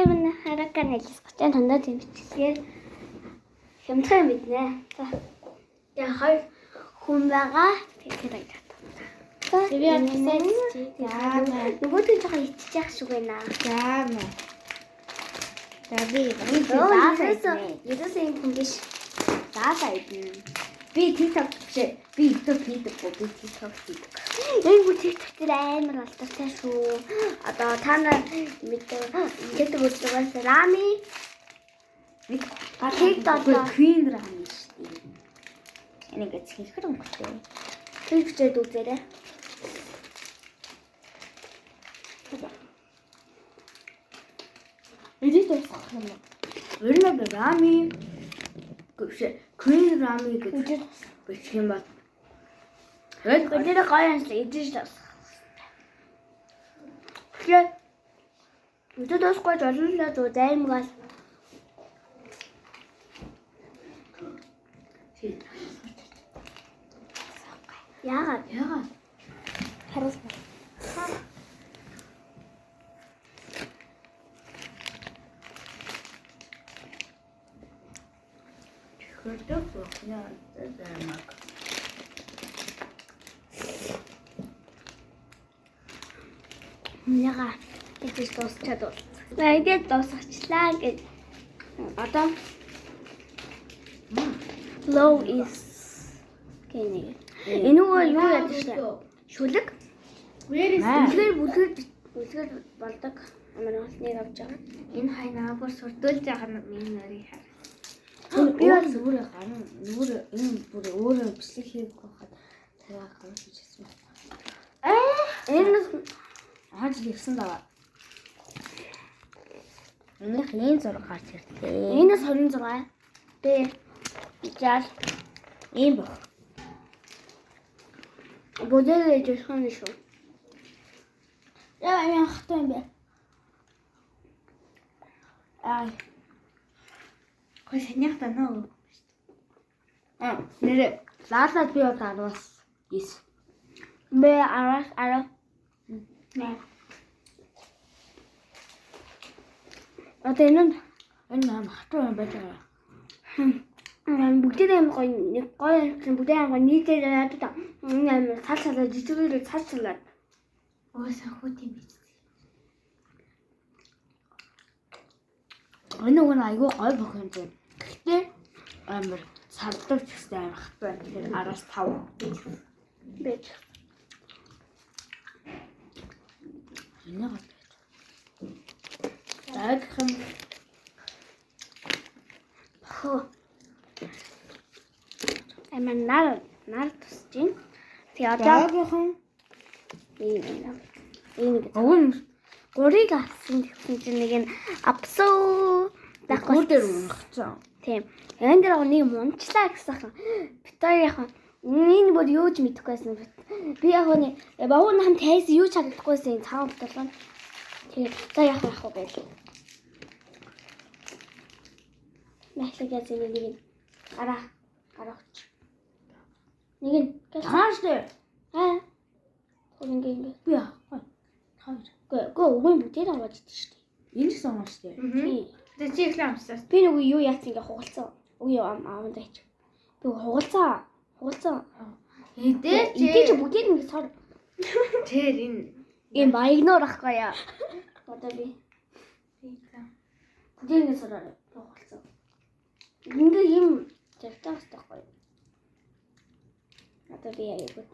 манай харака нэлс 35 тэмцэлгээр хямдхан юм биднэ. За. Тэгээ хоёр хүн байгаа. Тэгэхээр баярлалаа. За. Би бол сайн чи. За. Нөгөөдөө жоохон иччих шиг байна. За. За би Ерөөсөө ерөөсөө юм хүн биш. Заалаа идэнэ. Би TikTok биш ээ. Би YouTube хийдэггүй. Би TikTok хийдэг. Энэ бүр TikTok дээр амар алдартай шүү. Одоо та нар мэддэг TikTok үздэг бас Рами Мэдгүй. TikTok Queen Rami шүү дээ. Энэ ингээд цэнхэр өнгөтэй. тэр бичээд үзээрэй. Эдит дуусгах юм уу? Ер нь бол Rami биш ээ. Queen Rami гэж Үзээд бичих юм бол. Тэгээд тэр гоё юм шиг идэж дуусгах. Тэгэхээр үзээд дуусахгүй жолоолоо зүү займгаас яагаад яагаад харуулсан. чихэрдэг бүхний займаг. Яга идэж дуусчаад бол. За идэж дуусгачлаа гэж. Одоо low is гэх нэг. Энэ нөгөө юу яадаг шээ? Шүлэг. Where is Үлгэр бүлгэр үлгэр болдог. Амар нэг авч байгаа. Энэ хайнаа бүр сурдуулж байгаа нь миний нарыг хар. Би бол өөрөө гарan нүрэ энэ бүр өөрөө бичлэг хийх байхад тавиа гарan хийжсэн байна. Энэ Аа жил ирсэн даа. Энийх ийм зураг гарч ирлээ. энэс 26. Тэ. 60 Ийм баг. бүлэг ээж юм шүү. Яа яа хатан юм бэ? Аа. Хөөе санийх та нөө. Аа нэрэ лаалаад би бол 10-аас 9. Би 10 10. Нэ. Одоо энэ нь Энэ аим хатан юм байж байгаа. Бүгдээ аим гоё нэг гоё бүгдээ аим гоё нийтээр яадаг та. Энэ аим цал цалаа жижигээр цал цалаа. Уусаа хүүт юм биз. Энэ үг нь айгүй гой бүх юм байна. Гэхдээ амар сардаг ч гэсэн амар хат байна. Тэгэхээр 10-аас 5. Байж. Энэ гол байж. Дараагийнх нь Хөө. Амар нар нар тусч байна. Тэгээ одоо дараагийнх нь энэ энэ нэг уг нь гурыг авсан гэсэн чинь нэг нь абсо байхгүй. гүр дээр унахцсан. Тийм. Энэ дээр нэг мунчлаа гэсэн хан. Бит хоёр яг энэ бүр юу ч мэдэхгүйсэн. Би яг нэг бавуу нам тайс юу ч харагдахгүйсэн цагаан болтолгоо. Тэгээд за яг яах вэ гэл. Мэхлэг яз нэг нь гараа гараа оч. Нэг нь Тааш дээр аа. Гол ингээ ингээ. би яахгүй. Хоёр. Гүй гүй үгүй бүгдээр аваад идэж штэ. Энэ ч гэсэн унах штэ. Тийм. Тэгээ чи эхлэн амсаас. Би нөгөө юу яатсан ингээ хугалцсан. Үгүй юу ам аавд айч. Би хугалцсан. Хугалцсан. Эдээ Идэж бүгдээр ингээ сор. Тэр энэ Ийм баягнуур ахгүй яа. Одоо би бүгдээр ингээ сороо хугалцсан. Ингээ юм зэрэгтэй бас таахгүй. Одоо би аягүй.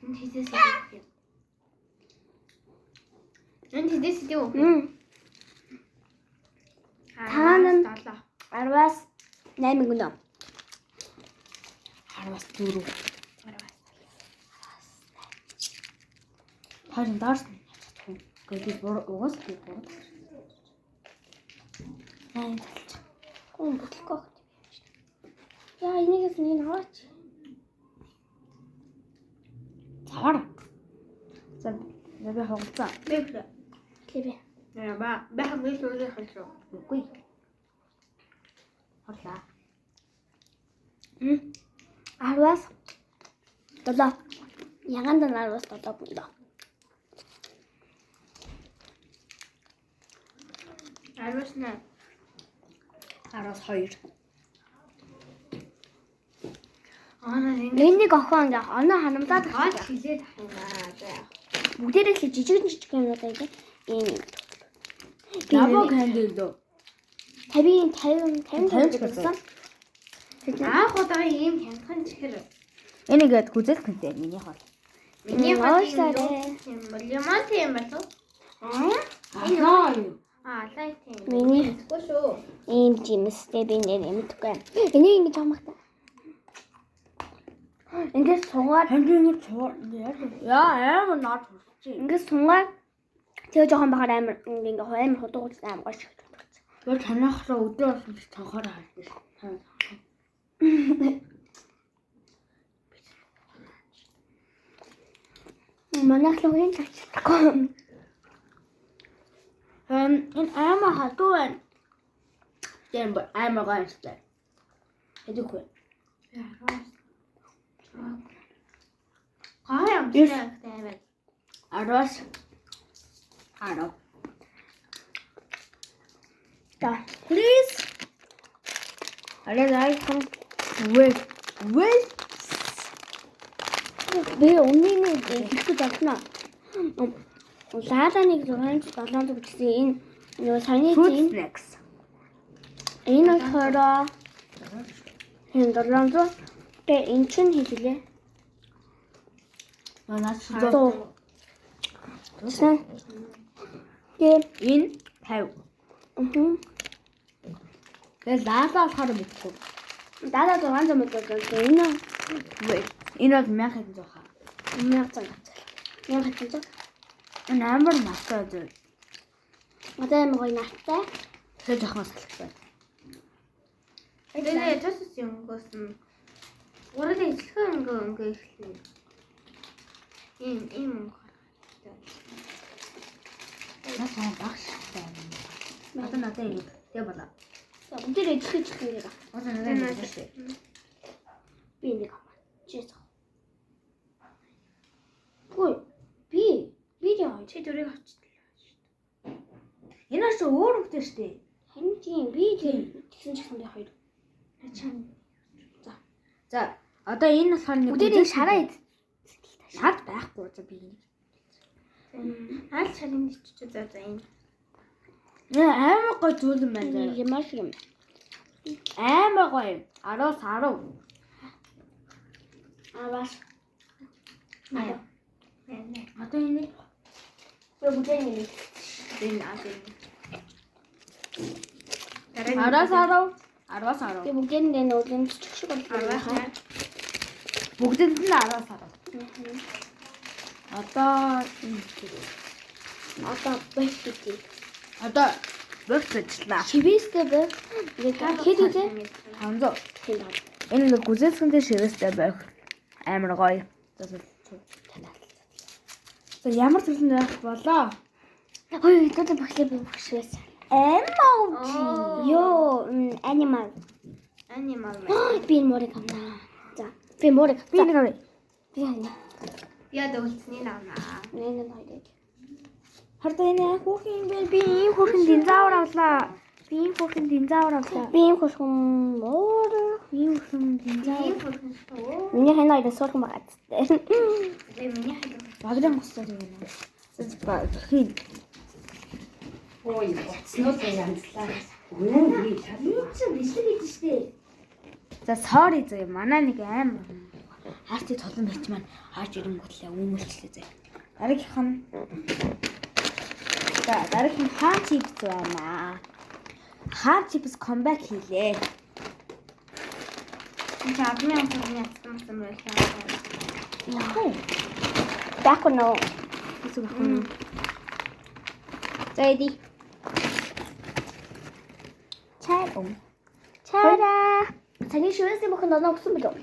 Энэ хизээс идэв. Энэ хизээс идэв үү? Мм. Таана нь- 7. 10-аас 8 гэнэ. 10-аас 4. 10-аас. Хоёр нь доор нь чадахгүй. Гэхдээ би бур угаас би буруу. Аа залж. Гүн бүтлэхгүй байх юм шиг. Яа энийгээс нэг нь аваач. Завар. За би хугалцсан. Би эхлэн. Лэбэ. Яа ба би хамгийн сүүлийн холлоо. Үгүй. Хорлаа. Мм. 10-аас 7. Яган дан 10-аас 7 бүлээ. 10-8. 10-2. Аа наа ингэ Энийг охин ингээ оноо ханамлаад гол авчих. хилээд ах юм аа. За. Бүгдээрээ л жижиг жижиг юмнууд байдаг. Ийм юм. Лабо candy лөө. 50 50 50 50 гэсэн. Анх удаа ийм хямдхан чихэр. Энэ ингээд гүзэлхэнтэй миний хол. Миний хол ийм уушлаарай. юм бол яман тийм болов. Аа? Аа юу? Аа, лайт тийм. Миний Тэгэхгүй шүү. ийм жимстэй би нэр мэдгүй. Энийг ингэж хамахта. Ингээд сунгаад Ханд ингэ цоо яа амар наад хүрчээ. ингээд сунгаад тэгээ жоохон бахаар амар ингээ амар худуугч амар гоё шиг. Тэр танахраа өдөр болсон чи цонхоор харж. Манайх л үгийн тавьчихгүй. Энэ амар хатуу байна. Тийм ба амар гоё юмстай. Хэдийгүй. Гоё юм шиг амар. 10-аас 10. За. Please. Арай like wait wait Би өмнөний хэлэх гэж болно. Лаланыг 600 700 гэсэн энэ нөгөө саяны fruit тийм snacks. энэ болохоор энэ 700 тэгээ эн чинь хэллээ. Манайч 100. Тэгсэн. Тэгээ энэ 50. мм Тэгээ лаалаа болохоор мэдгүй. Дала 600 мөдөг. Энэ Wait. Энэ бол 1100 хаа. 1100 авцаа. 1100. Энэ амар настай зүйл. Одоо амар гоё нартай. Тэгэхээр жоохон салхитай. Тэгээ тус ус өнгөөсөн. Гурал ижилхэн өнгө өнгө эхэлнэ. Ийм ийм өнгө. Наа сайн багш байна. Одоо надад ирэх. Тэгээ болоо. За бүгдээр ижилхэн ижилхэн гэдэг. Одоо надад ирэх шүү. Би нэг авах. Чээс. Пүй. Би би яа. Чи дөрийг авчихлаа. Энэ ч өөр өнгөтэй шүү дээ. Харин тийм би тийм тэгсэн ч гэсэн би хоёр. Чам. За одоо энэ болохоор нэг Бүгдээр нэг шараа ид. шар байхгүй за би энийг. Аль шарын иччих за за энэ. Нэ амар гоё зүйл юм байна. заа. Ямар шиг юм. Амар гоё. 10-аас 10. Аваас. Наа. Одоо энийг Би бүгдээр нэг. Энэ аа энэ. 10-аас 10. 10-аас 10. Би бүгдээр нэг үлэмжчих шиг боллоо. Бүгдэнд нь 10-аас 10. Одоо энэ Одоо бэх гэдэг. одоо богцчлаа. Чивэстэй бэх. Ингээд хэд үдэ? 500. Тийм байна. Энэ нэг гүзэлсгэнтэй шивэстэй байх. Амар гоё. За за. За ямар төрлийн байх болоо? Ой, одоо баглаа би багш байсан. Emoji. Йоо, animal. Animal. Би энэ морыг авнаа. За, би морыг. Би нэг авъя. Би ханаа. Яа дөлцний авнаа. Нэг нэг хоёр. Хардаа энэ хүүхэн юм бэ? Би ийм хүүхэн динозавр авлаа. Би ийм хүүхэн динозавр авлаа. Би ийм хөшгөн муур. Ийм хүүхэн динозавр. Ийм хөрхөн шүү. Миний ханаа хоёр суурхан байгаа зү. Тэгээ миний хажуу. Багрын гостой юм байна. Хин. Ой, утаснууд янзлаа. Үнэн би шал. Энд чинь бичлэг хийж штэ. За sorry заяа. Манай нэг амар хаарти тулан бич маань орж ирэнгүүтлээ үүмэлчлээ заяа. Дараагийнх нь За дараагийнх нь хаан чипс байна. Хаан чипс comeback хийлээ. Энд чи адмын амтны ятсан байсан байлаа. Яах вэ? Байхгүй нөө. Хэцүү байх уу? За иди. Чай ум. Чара. Таны шивэсийн бүхэн доноо өгсөн билүү?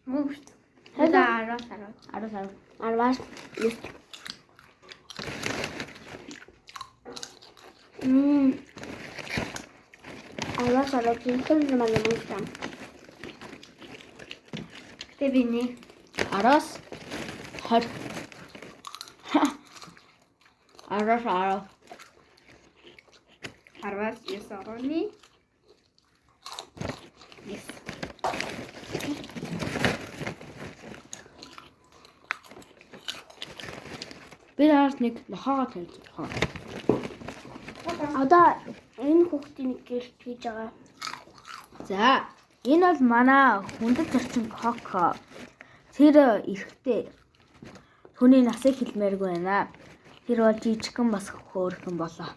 Мөн шүү. За 10 10. 10 10. 10-аас 9. Мм. 10-аас 10 жинхэнэ маань юм шиг. Гэтэ би нэг 10-аас 20. 10-аас 10. 10-аас 9.9. Би даарс нэг нохоогоо тавьж байгаа. Одоо энэ хүүхдийн нэг гэрэлт хийж байгаа. За, энэ бол манай хүндэт орчин Коко. Тэр эрэгтэй. Түүний насыг хэлмээргүй байна. Тэр бол жижигхэн бас хөөрхөн болоо.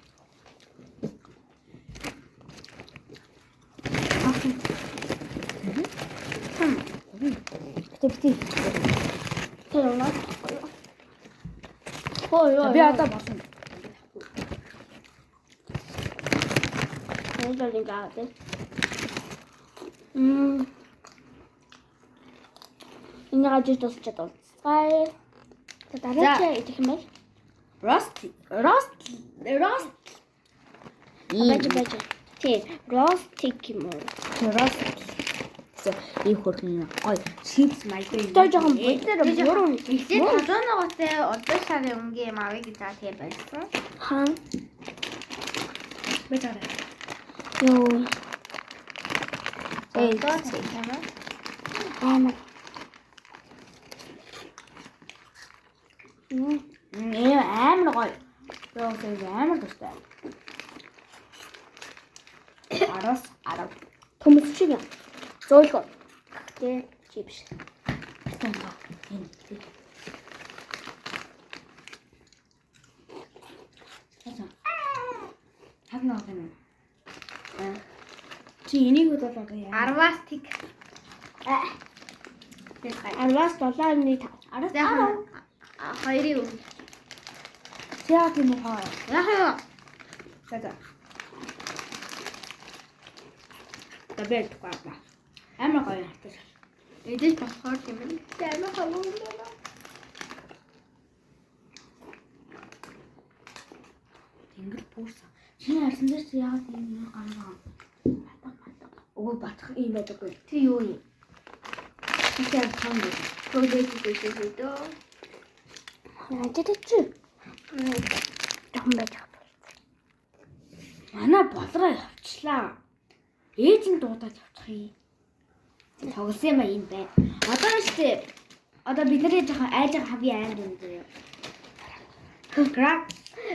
Гэтэ бити. Тэр унаад. Хөө ёо. Би одоо болно. Энэ л ингэ аваад. Энэ гажиг тусчаад уулзцгаая. За дараа чи идэх юм бол Рост рост рост байж байж. Тий, ростик юм уу? Рост. За, ийм хөөрхөн гоё чипс маяг юм. Тэр жоохон бодоор буруу. Эхлээд халуун ногоотой удан шарын өнгийн юм авъя гэж аа тэгээ болсон. Хан. Байж байгаа. Йоо. Эй, Одоо тийм үү? Амар. Ээ амар гоё. Рост амар дуртай. 10-аас 10. Төмөс шиг юм. Зөөлхөө. Тэ чи биш. Энэ. Хаг наа гэнэ. Чи энийг бол одоо яа? 10-аас тэг. Аа. Тэг гай. 10-аас 7.5. 10-аас За хоёрын үг. За тийм үү хаа. Яг юу? За за. Табет гоо. Амар гоё хатаж. Эдэж болохоор тийм ээ. Тэ амар халуун юм байна. Тэнгэр пүүрсэн. Чиний арсан дээр чи яагаад ийм юм гарна? Батга батга. Үгүй батх ийм байдаггүй. Тэр юу юм? Чи яг том үү? Төгөөж өгөөж дөө. Ажид чи. Жоохон байж байгаа. Манай болроо явчлаа. Ээж нь дуудаад явчих юм. Тоглосон юм а юм байна. Одоо нь шүү дээ. Одоо бид нарыг жоохон айж байгаа хамгийн амар юм заяа. Крак.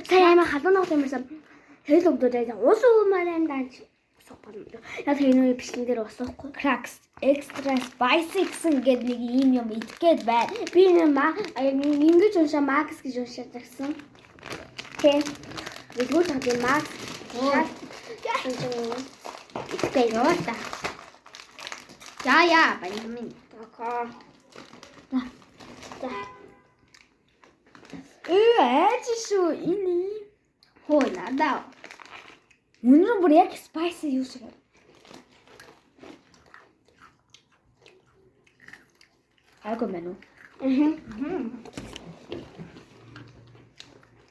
Сая амар халуун ногоо юмсан. Хэл өгдөөд байсан. Ус уумаар юм даач. Усах болно. Яг тэр энэ үеийн бичлэн дээр усахгүй. Cracks extra spicy гэсэн гээд нэг ийм юм идэх гээд байна. Би энэ ма ингэж уншаа Макс гэж уншаад агсан. Тэ. Билгүүл таг Макс. Яасан ч юм. Итгэе яваа та. За яа, баян минь. Окей. За. Ээ айж шүү энэ ийм. Хөө надаа. Үнэн бүр яг spicy юу шиг. Айгүй мэн үү? Мм.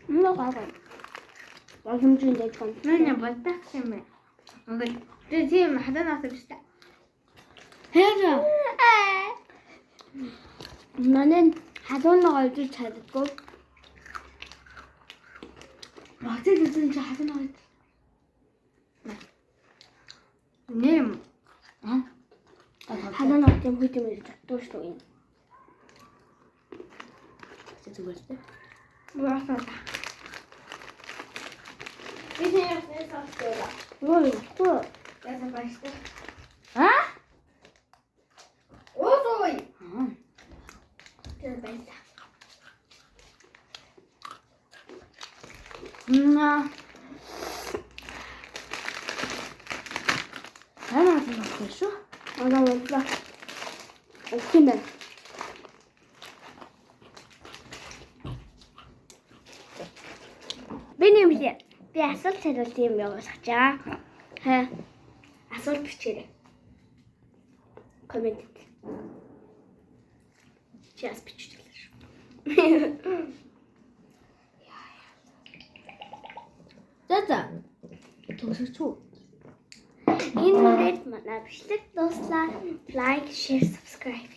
Мм гаагаа. Боломжтой дэж гон. Миний бодох юм бэ. Ингээд тэр тийм халуун ногоо биш та. Хэвээ. Манай халуун ногоо идэж чаддаггүй. Вакцин үзэн чи халуун ногоо. Нэм. Аа. Халуун ногоо тийм хүйт юм идэж чаддгүй шүү юм. Зүгээр л дээ. Уусаа. Би тийм сонссон. Юу юм бэ? Яасан баяртай. Аа? Ой. Аа. Тэр байлаа. Мм. Амар халуун ногоо шүү. Одоо боллоо. Өгөх юм байна. Би нэг юм хэлье. Би асуулт хариулт юм явуулах чаа. Хэ. Асуулт бичээрэй. Коммент. Чи бас бичиж байлаа шүү. За за. Төгсөж үү? Энэ нүрээд манай бичлэг дууслаа. Like, share, subscribe.